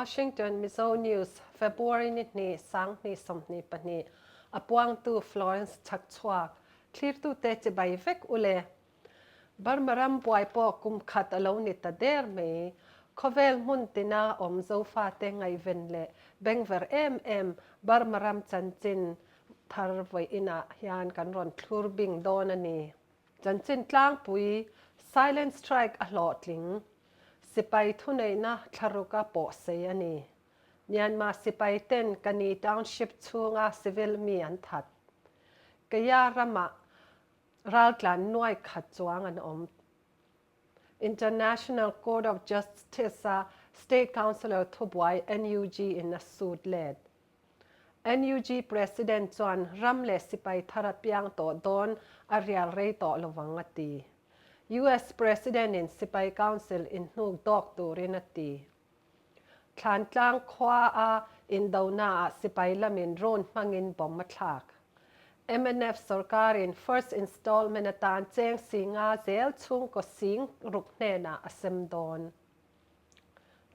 Washington Mizo News, February ni hnih, 2024, a puangtu Florence Chhakchhuak, thlirtute chibai vek ule. Burma ram buai pawh kum khat a lo ni ta der mai. Khawvel hmun tina awm Zofate ngaihven leh bengver em em Burma ram chanchin thar vawiinah hian kan rawn thlur bing dawn a ni. Chanchin tlangpui Silent Strike a hlawhtling. Sipai thuneihna thlaruk a pawhsei a ni. Myanmar sipai ten Kani Township chhunga civil mi an that. Kaya ramah raltlan nuai khat chuang an awm. International Court of Justice-a State Counsellor thubuai NUG in a sut let. NUG President chuan ram leh sipai thar a piang tawh dawn a rial rei tawh lovang a ti. US President in Sipai Council inhnuk dawk turin a ti. Thlantlang khua a indonaah sipai lamin drone hmangin bomb a thlak. Mnf sorkarin first installment atan cheng singa zel chhungkaw sing ruk hnenah a sem dawn.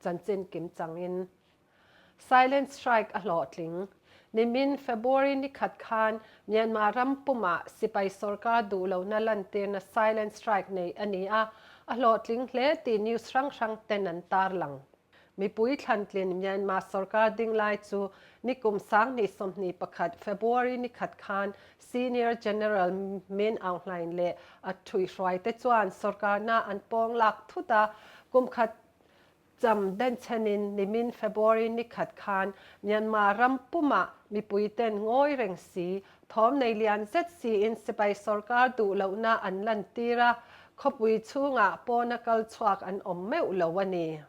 Chanchin kim changin Silent strike a hlawhtling. Nimin February ni khat khan Myanmar ram pumah sipai sorkar duh lohna lantirna silent strike nei a ni a, a hlawhtling hle tih news hrang hrang ten an tarlang. Mipui thlantlin Myanmar sorkar ding lai chu nikum 2021 February ni khat khan Senior General Min Aung Hlaing leh a thuihhruaite chuan sorkarna an pawng lak thut a, kum khat Cham denchhenin nimin February ni khat khan Myanmar ram pumah mipui ten ngawi reng si, thawm nei lian zet siin sipai sorkar duh lohna an lantir a, khawpui chhungah pawna kal chhuak an awm meuh lo a ni.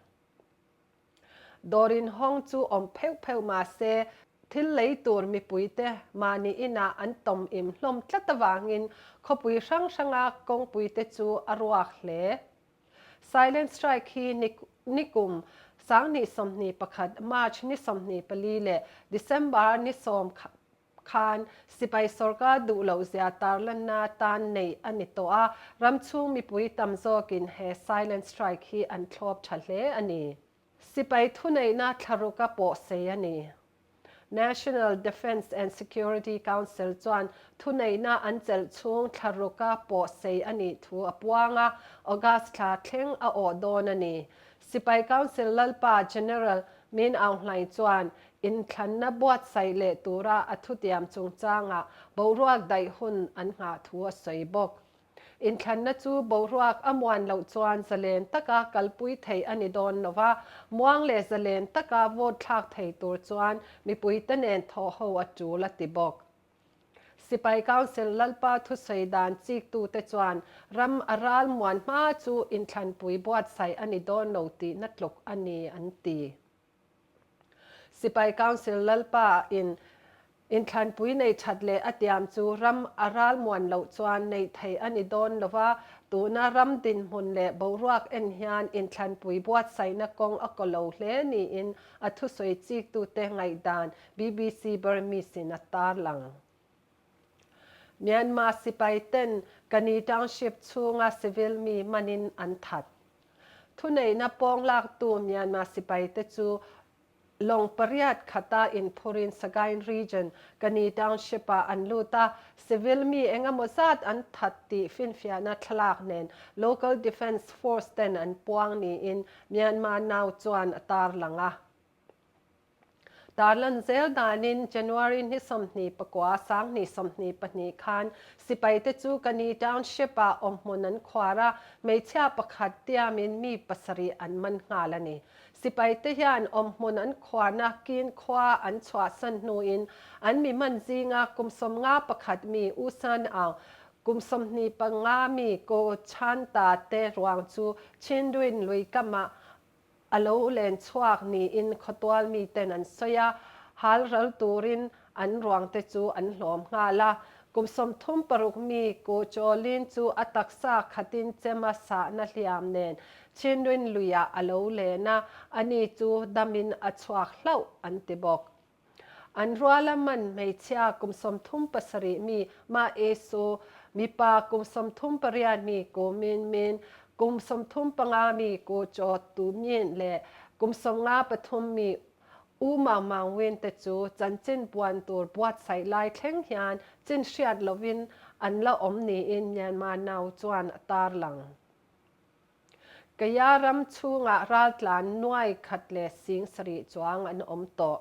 Dawr inhawng chu awm pheuh pheuh mah se, thil lei tur mipuite mahni inah an tawm im hlawm tlat avangin khawpui hrang hranga kawngpuite chu a ruak hle. Silent strike hi nikum 2021 March ni 24 leh December ni 10 khan sipai sorkar duh loh zia tarlanna tan neih a ni tawh a, ram chhung mipui tam zawkin he silent strike hi an thlawp tha hle a ni. Sipai thuneihna thlaruka pawhsei a ni. National Defence and Security Council chuan thuneihna an chelh chhung thla ruka pawhsei a nih thu a puang a, August thla thleng a awh dawn a ni. Sipai Council Lalpa General Min Aung Hlaing chuan inthlanna buatsaih leh tura a thutiam chungchangah boruak daih hun an nghah thu a sawi bawk. Inthlanna chu boruak a muan loh chuan zalen taka kalpui theih a ni dawn lo va, muang leh zalen taka vote thlak thei tur chuan mipuite nen thawhho a tul a ti bawk. Sipai Council Lalpa thusawi dan chiktute chuan ram a ral muan hma chu inthlanpui buatsaih a ni dawn lo tihna tluk a ni an ti. Sipai Council Lalpa in inthlanpui nei that leh a tiam chu ram a ral muan loh chuan neih theih a ni dawn lo va, tuna ram dinhmun leh boruak en hian inthlanpui buatsaihna kawng a kaw lo hle niin a thusawi chiktute ngaihdan BBC Burmese in a tarlang. Myanmar sipai ten Kani Township chhunga civil mi manin an that. Thuneihna pawng laktu Myanmar sipaite chu lawng pariat khata inphurin Sagaing Region, Kani Township-ah an lut a, civil mi eng emaw zat an that tih finfiahna thlalak nen Local Defence Force ten an puang niin Myanmar Now chuan a tarlang a. Tarlan zel danin January ni 29, 2022 khan sipaite chu Kani Township-ah awmhmun an khuar a, hmeichhia pakhat tiamin mi pasarih an man nghal a ni. Sipaite hian awmhmun an khuarna kin khua an chhuahsan hnuin an mi man zinga kum 51 mi U San Aung, kum 25 mi Ko Chan Ta te ruang chu Chindwin lui kamah A lo len chhuak niin khawtual miten an sawi a, hal ral turin an ruangte chu an hlawm nghal a. Kum 36 mi Ku Chawlin chu a taksa khatin chema sahna hliam nen Chinrin luiah a lo len a, ani chu damin a chhuak hlauh an ti bawk. An ruala man hmeichhia kum 37 mi Ma Esu, mipa kum 38 mi Ku Min Min, kum 35 mi Ku Chaw Tu Myint leh Kum 53 mi U Maung Maung Win te chu chanchin puan tur buatsaih lai thleng hian chin hriat lovin an la awm niin Myanmar Now chuan a tarlang. Kaya ram chhungah raltlan nuai khat leh sing sarih chuang an awm tawh.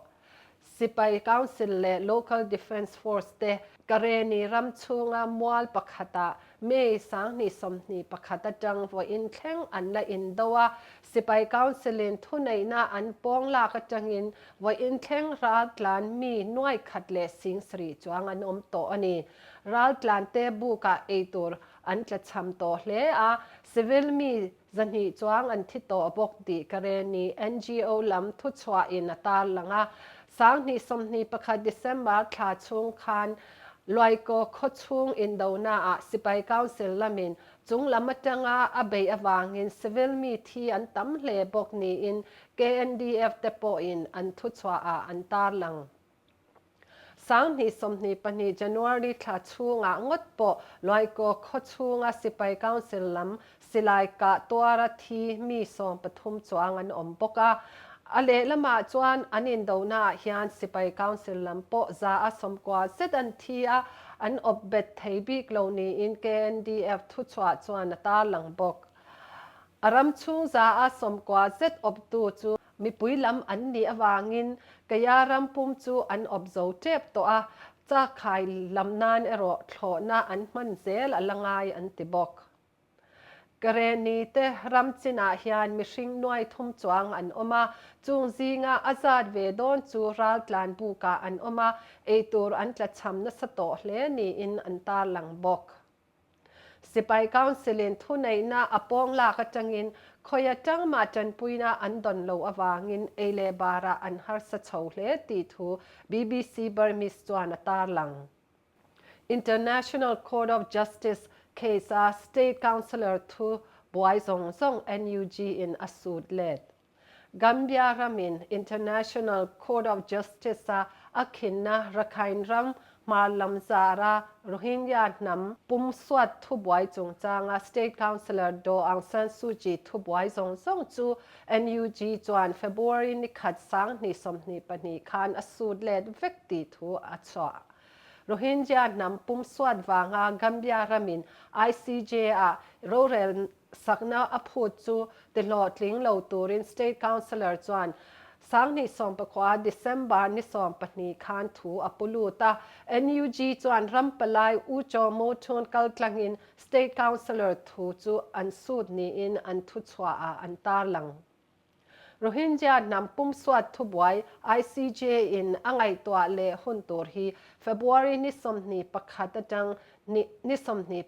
Sipai Council leh Local Defence Force te Kareni ram chhunga mual pakhatah May 2021 atang vawiin thleng an la indo a, Sipai Council-in thuneihna an pawng lak atangin vawiin thleng raltlan mi nuai khat leh sing sarih chuang an awm tawh a ni. Raltlante bukah eitur An tlachham tawh hle a, civil mi 200 chuang an thi tawh bawk tih Kareni NGO lam thuchhuahin a tarlang a. 2021 December thla chhung khan Luaikaw khaw chhung indonaah Sipai Council lamin chung lam atanga a beih avangin civil mi thi an tam hle bawk niin KNDF te pawhin an thuchhuahah an tarlang. 2022 January thla chhungah ngawt pawh Luaikaw khaw chhunga Sipai Council lam silai kah tuara thi mi 13 chuang an awm bawk a. A lehlamah chuan an indonaah hian Sipai Council lam pawh 90 zet an thi a, an awp bet thei bik lo niin KNDF thuchhuah chuan a tarlang bawk. A ram chhung 90 zet awptu chu mipui lam an nih avangin Kaya ram pum chu an awp zo tep tawh a, chakkhai lam nan erawh thlawhna an hman zel a la ngai an ti bawk. Kareni te ram chinah hian mihring nuai thum chuang an awm a, chung zinga a zat ve dawn chu raltlan bukah an awm a, eitur an tlachham nasa tawh hle niin an tarlang bawk. Sipai Council-in thuneihna a pawng lak atangin khawi atang mah tanpuina an dawn lo avangin ei leh barah an harsa chho hle tih thu BBC Burmese chuan a tarlang. International Court of Justice case-a State Counsellor thu buai zawng zawng NUG-in a sut let. Gambia ramin International Court of Justice-a a khinna Rakhine ram hmar lam zara Rohingya hnam pum suat thubuai chungchanga State Counsellor Daw Aung San Suu Kyi thubuai zawng zawng chu NUG chuan February ni khat 2022 khan a sut let vek tih thu a chhuah. Rohingya hnam pum suat vanga Gambia ramin ICJ-ah rorel Sakna a phut chu tihlawhtling lo turin State Counsellor chuan 2019 December ni 12 khan thu a pu lut a. NUG chuan ram palai U Kyaw Moe Tun kaltlangin State Counsellor thu chu an sut niin an thuchhuahah an tarlang. Rohingya hnam pumsuat thubuai ICJ in a ngaihtuah leh hun tur hi February ni 21 atang ni 28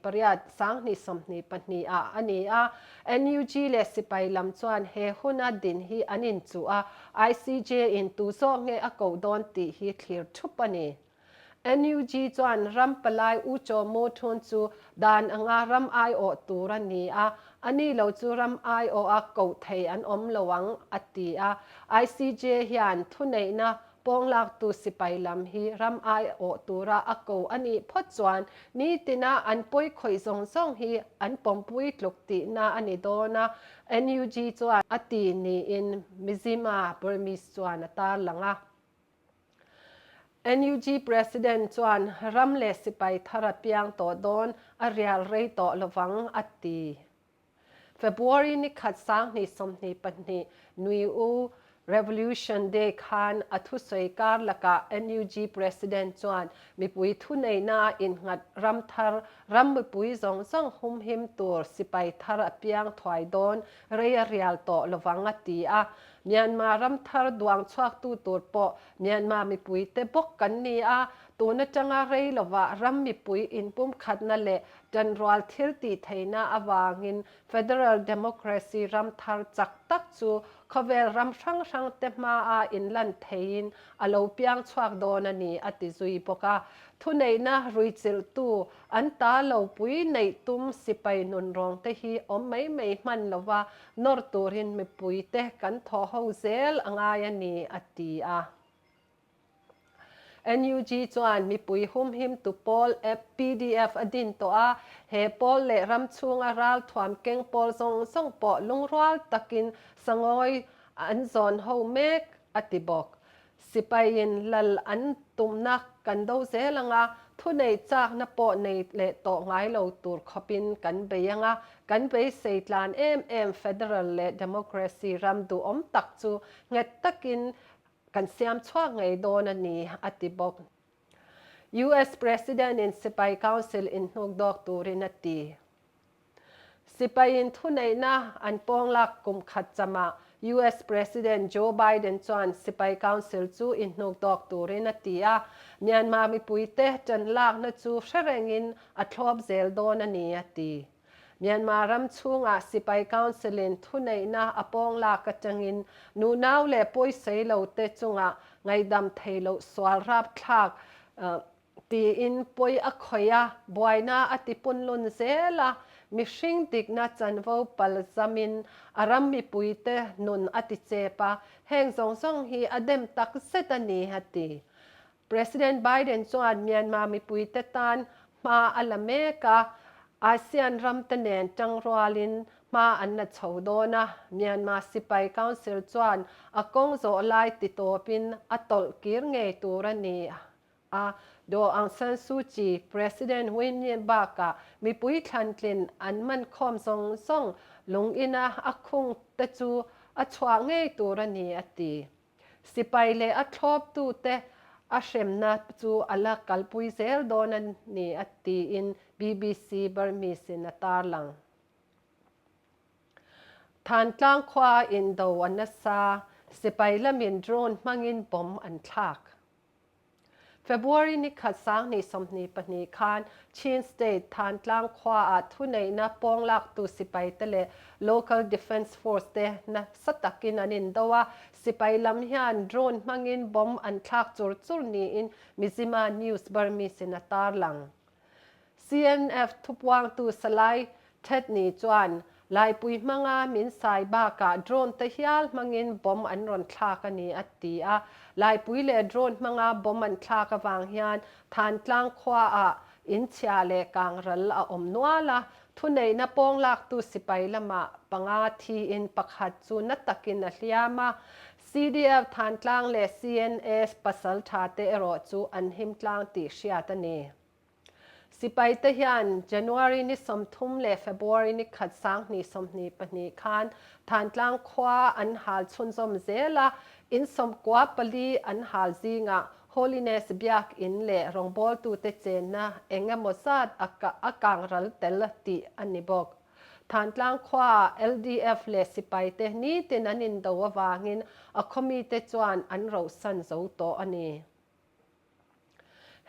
2022 ah a ni a. NUG leh sipai lam chuan he huna din hi an inchuh a, ICJ in tu zawk nge a koh dawn tih hi thlir thup a ni. NUG chuan ram palai U Kyaw Moe Tun chu dan anga ram aiawh tur a ni a, a ni lo chu ram aiawha koh thei an awm lo ang, a ti a. ICJ hian thuneihna pawnglaktu sipai lam hi ram aiawh tura a ko a nih phawt chuan nitina an pawi khawih zawng zawng hi an pawmpui tluk tihna a ni dawn a, NUG chuan a ti niin Mizzima Burmese chuan a tarlang a. NUG President chuan ram leh sipai thar a piang tawh dawn, a rial rei tawh lovang, a ti. February ni khat 2022 Nui U Revolution Day khan a thusawi kar lakah NUG President chuan mipui thuneihna innghat ram thar, ram mipui zawng zawng humhim tur sipai thar a piang thuai dawn, rei a rial tawh lovang a ti a. Myanmar ram thar duang chhuaktu tur pawh Myanmar mipuite bawk kan ni a, tun atanga rei lovah ram mipui inpumkhatna leh tanrual thil tih theihna avangin Federal Democracy ram thar chak tak chu khawvel ram hrang hrangte hmaa inlan theiin a lo piang chhuak dawn a ni, a ti zui bawk a. Thuneihna ruichilhtu an ta lo pui neih tum sipai nunrawng te hi awm mai mai hman lova nawr turin mipuite kan thawh ho zel a ngai a ni, a ti a. NUG chuan mipui humhimtu pawl app pdf a din tawh a, he pawl leh ram chhunga ralthuam keng pawl zawng zawng pawh lungrual takin sangawi. an zawn ho mek, a ti bawk. Sipaiin lal an tumna kan do zel anga, thunei chakna pawh nei leh tawh ngai lo tur khawpin kan bei anga, kan beisei tlan em em federal leh democracy ram duhawm tak chu nghet takin kan siam chhuak ngei dawn a ni, a ti bawk. US President-in Sipai Council inhnukdawk turin a ti. Sipaiin thuneihna an pawnglak kum khat chamah US President Joe Biden chuan Sipai Council chu inhnukdawk turin a ti a, Myanmar mipuite ṭanlakna chu hre rengin a thlawp zel dawn a ni, a ti. Myanmar ram chhungah Sipai Council-in thuneihna a pawnglak atangin nunau leh pawisei lote chungah ngaihdam thei loh sual rapthlak tiin pawi a khawih a, buaina a ti punlun zel a, mihring dikna chanvo pal zamin a ram mipuite nun a ti chep a, heng zawng zawng hi a dem tak zet a ni, a ti. President Biden chuan Myanmar mipuite tan hma a la mek a, ASEAN ramte nen tangrualin hma an la chho dawn a, Myanmar Sipai Council chuan a kawng zawh lai titawpin a tawlh kir ngei tur a ni a, Daw Aung San Suu Kyi, President Win Myint bakah mipui thlantlin an mankhawm zawng zawng lung ina a khung te chu a chhuah ngei tur a ni, a ti. Sipai leh a thlawptute a hremna chu a la kalpui zel dawn a ni a tiin BBC Burmese in a tarlang. Thantlang khua indo a nasa, sipai lamin drone hmangin bomb an thlak. February ni khat 2022 khan Chin State Thantlang khuaah thuneihna pawnglaktu sipaite leh Local Defence Force te nasa takin an indo a, sipai lam hian drone hmangin bomb an thlak chur chur niin Mizzima News Burmese in a tarlang. CNF thupuangtu Salai Thetni chuan, Laipui hmanga min sai bakah drone te hial hmangin bomb an rawn thlak a ni, a ti a. Laipui leh drone hmanga bomb an thlak avang hian Thantlang khuaah in chhia leh kangral a awm nual a, thuneihna pawnglaktu sipai lamah panga thiin pakhat chu na takin a hliam a. CDF Thantlang leh CNA pasaltha te erawh chu an him tlang tih hriat a ni. Sipaite hian January ni 30 leh February ni khat 2022 khan Thantlang khua an hal chhunzawm zel a, in 94 an hal zingah Holiness Biakinn leh rawngbawltute chenna eng emaw zat a kang ral tel tih a ni bawk. Thantlang khuaah LDF leh sipaite nitin an indo avangin a khawmite chuan an rohsan zo tawh a ni.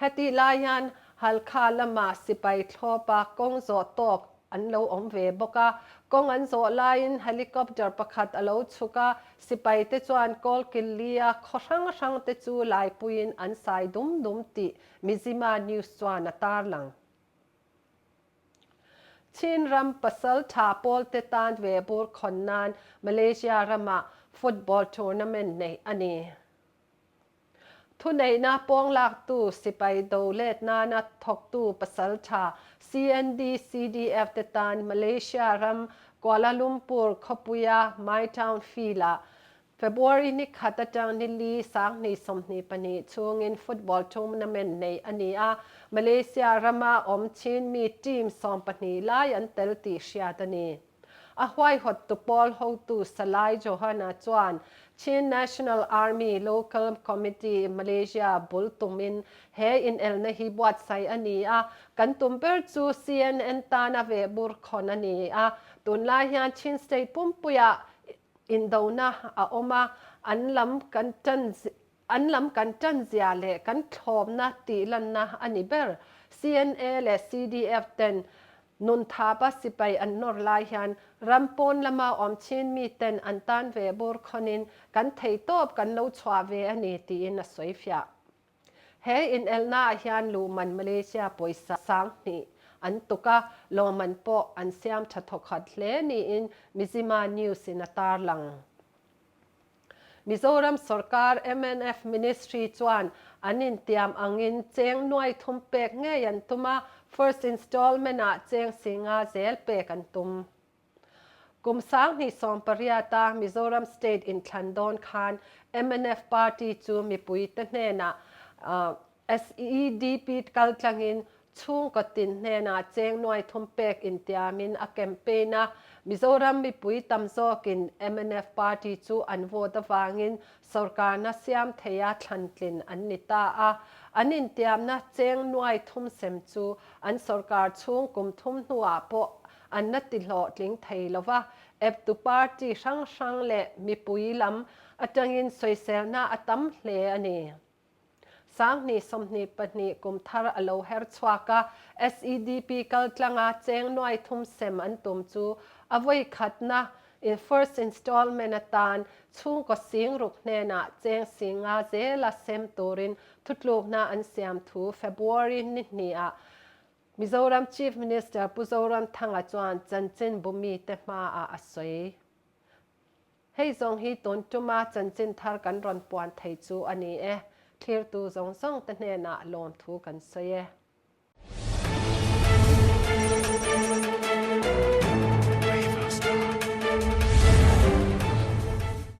Hetih lai hian Halkha lama sipai thlawpa kawng zawh tawk an lo awm ve bawk a. Kawng an zawh laiin helicopter pakhat a lo chhuk a, sipaite chuan Kawlkillia khaw hrang hrangte chu laipuiin an sai dum dum tih Mizzima News chuan a tarlang. Chin ram pasaltha pawlte tan ve bur khawn nan Malaysia ramah football tournament neih a ni. Thuneihna pawnglaktu sipai do let nana thawktu pasaltha CND-CDF te tan Malaysia ram Kuala Lumpur khawpuia My Town Field-ah February ni khat atang ni li 2022 chhungin football tournament neih a ni a, Malaysia rama awm chin mi team 12 lai an tel tih hriat a ni. A huaihawttu pawl hotu Salai Johana chuan Chin National Army Local Committee Malaysia bul tumin he inelna hi buatsaih a ni a, kan tum ber chu CNN tana vehbur khawn a ni a, tunlai hian Chin State pumpuiah indona a awm a, an lam kan tan An lam kan tan zia leh kan thlawmna tih lanna a ni ber. CNA leh CDF ten nun thapa sipai an nawr lai hian ram pawn lama awm chin mi ten an tan ve bur khawnin kan theihtawp kan lo chhuah ve a ni tiin a sawi fiah. He inelnaah hian luhman Malaysia pawisa 2000 an tuk a, lawmman pawh an siam tha thawkhat hle niin Mizzima News in a tarlang. Mizoram sorkar mnf Ministry chuan an intiam angin cheng nuai thum pek ngei an tum a, first installment-ah cheng 50 zel pek an tum. Kum 2018 a Mizoram State inthlan dawn khan mnf party chu mipuite hnenah SEDP kaltlangin chhungkaw tin hnenah cheng nuai thum pek intiamin a campaign a, Mizoram mipui tam zawkin mnf party chu an vote avangin sorkarna siam theia thlantlin an ni ta a. An intiamna cheng nuai thum sem chu an sorkar chhung kum thum hnuah pawh an la ti hlawhtling thei lo va, eptu party hrang hrang leh mipui lam atangin sawiselna a tam hle a ni. 2022 kum thar a lo her chhuak a, SEDP kaltlanga cheng nuai thum sem an tum chu a vawi khatna in first installment atan chhungkaw sing ruk hnenah cheng singa zela sem turin thutlukna an siam thu February ni hnih-ah Mizoram Chief Minister Pu Zoramthanga chuan chanchin bumite hmaah a sawi. Hei zawng hi tun tuma chanchin thar kan rawn puan thei chu a ni e. Thlirtu zawng zawng te hnenah lawmthu kan sawi e.